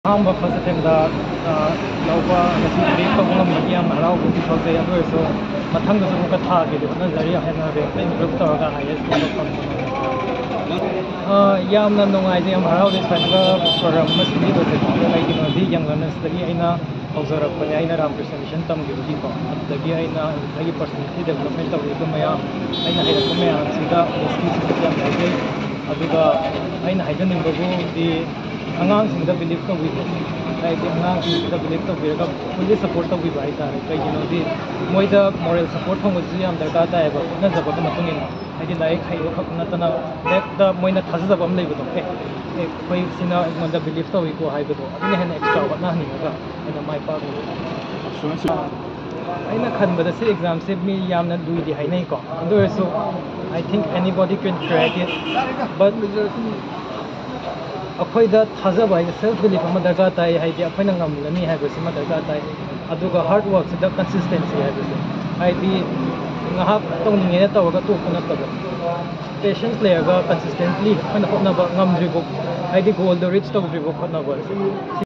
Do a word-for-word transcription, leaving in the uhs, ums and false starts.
ꯑꯍꯥꯟꯕ first attempt ꯇ, ꯑ, ꯂꯧꯕ ꯉꯁꯤ break ꯇꯧꯕ ꯉꯝꯕꯒꯤ ꯌꯥꯝꯅ ꯍꯔꯥꯎꯕ ꯑꯃꯗꯤ ꯐꯥꯎꯖꯩ꯫ ꯑꯗꯨ ꯑꯣꯏꯔꯁꯨ ꯃꯊꯪꯗꯁꯨ ꯑꯃꯨꯛꯀ ꯊꯥꯒꯦꯗꯤ ꯍꯣꯠꯅꯖꯔꯤ꯫ ꯍꯦꯟꯅ rank ꯇ improve ꯇꯧꯔꯒ highest ꯒꯨꯝꯕ ꯐꯪꯕ ꯉꯝꯅꯕ꯫ ꯑ, ꯌꯥꯝꯅ ꯅꯨꯡꯉꯥꯏꯖꯩ, ꯌꯥꯝ ꯍꯔꯥꯎꯖꯩ ꯁꯨꯃꯥꯏꯅꯒ program ꯑꯃ ꯁꯤꯟꯕꯤꯕꯁꯦ꯫ ꯀꯩꯒꯤꯅꯣꯗꯤ young learners ꯇꯒꯤ ꯑꯩꯅ ꯍꯧꯖꯔꯛꯄꯅꯦ꯫ ꯑꯩꯅ ꯔꯥꯃꯀ꯭ꯔꯤꯁꯅ ꯃꯤꯁꯟ ꯇꯝꯈꯤꯕꯒꯤꯀꯣ, ꯑꯗꯨꯗꯒꯤ ꯑꯩꯅ ꯑꯩꯒꯤ personality development ꯇꯧꯔꯤꯕ ꯃꯌꯥꯝ, ꯑꯩꯅ ꯍꯩꯔꯛꯄ ꯃꯌꯥꯝꯁꯤꯗ skill ꯁꯤꯡꯁꯦ ꯌꯥꯝ ꯍꯩꯖꯩ꯫ ꯑꯗꯨꯒ ꯑꯩꯅ ꯍꯥꯏꯖꯅꯤꯡꯕꯕꯨꯗꯤ ꯑꯉꯥꯡꯁꯤꯡꯗ believe ꯇꯧꯕꯤꯕ, ꯍꯥꯏꯗꯤ ꯑꯉꯥꯡꯁꯤꯡꯁꯤꯗ believe ꯇꯧꯕꯤꯔꯒ fully support ꯇꯧꯕꯤꯕ ꯍꯥꯏꯇꯥꯔꯦ꯫ ꯀꯩꯒꯤꯅꯣꯗꯤ ꯃꯣꯏꯗ moral support ꯐꯪꯕꯁꯤꯁꯨ ꯌꯥꯝ ꯗꯔꯀꯥꯔ ꯇꯥꯏꯌꯦꯕ, ꯍꯣꯠꯅꯖꯕꯒꯤ ꯃꯇꯨꯡ ꯏꯟꯅ꯫ ꯍꯥꯏꯗꯤ ꯂꯥꯏꯔꯤꯛ ꯍꯩꯕ ꯈꯛ ꯅꯠꯇꯅ ꯍꯦꯛꯇ ꯃꯣꯏꯅ ꯊꯥꯖꯖꯕ ꯑꯃ ꯂꯩꯕꯗꯣ, "ꯑꯦ, ꯑꯦ, ꯑꯩꯈꯣꯏ ꯁꯤꯅ ꯑꯩꯉꯣꯟꯗ believe ꯇꯧꯏꯀꯣ" ꯍꯥꯏꯕꯗꯣ, ꯑꯗꯨꯅ ꯍꯦꯟꯅ extra ꯍꯣꯠꯅꯍꯟꯅꯤꯡꯉꯒ ꯑꯩꯅ ꯃꯥꯏ ꯄꯥꯛꯅꯕ꯫ ꯑꯩꯅ ꯈꯟꯕꯗ ꯁꯤ exam ꯁꯦ ꯃꯤ ꯌꯥꯝꯅ ꯂꯨꯏꯗꯤ ꯍꯥꯏꯅꯩꯀꯣ, ꯑꯗꯨ ꯑꯣꯏꯔꯁꯨ I think anybody can crack it, but ꯑꯩꯈꯣꯏꯗ ꯊꯥꯖꯕ ꯍꯥꯏꯁꯦ, self belief ꯑꯃ ꯗꯔꯀꯥꯔ ꯇꯥꯏ, ꯍꯥꯏꯗꯤ ꯑꯩꯈꯣꯏꯅ ꯉꯝꯒꯅꯤ ꯍꯥꯏꯕꯁꯤꯃ ꯗꯔꯀꯥꯔ ꯇꯥꯏ꯫ ꯑꯗꯨꯒ hard work ꯁꯤꯗ consistency ꯍꯥꯏꯕꯁꯦ, ꯍꯥꯏꯗꯤ ꯉꯥꯏꯍꯥꯛ ꯇꯧꯅꯤꯡꯉꯦꯅ ꯇꯧꯔꯒ ꯇꯣꯛꯄ ꯅꯠꯇꯕ, patience ꯂꯩꯔꯒ consistently ꯑꯩꯈꯣꯏꯅ ꯍꯣꯠꯅꯕ ꯉꯝꯗ꯭ꯔꯤꯐꯥꯎ, ꯍꯥꯏꯗꯤ goal ꯗꯣ reach ꯇꯧꯗ꯭ꯔꯤꯐꯥꯎ ꯍꯣꯠꯅꯕ ꯍꯥꯏꯁꯦ꯫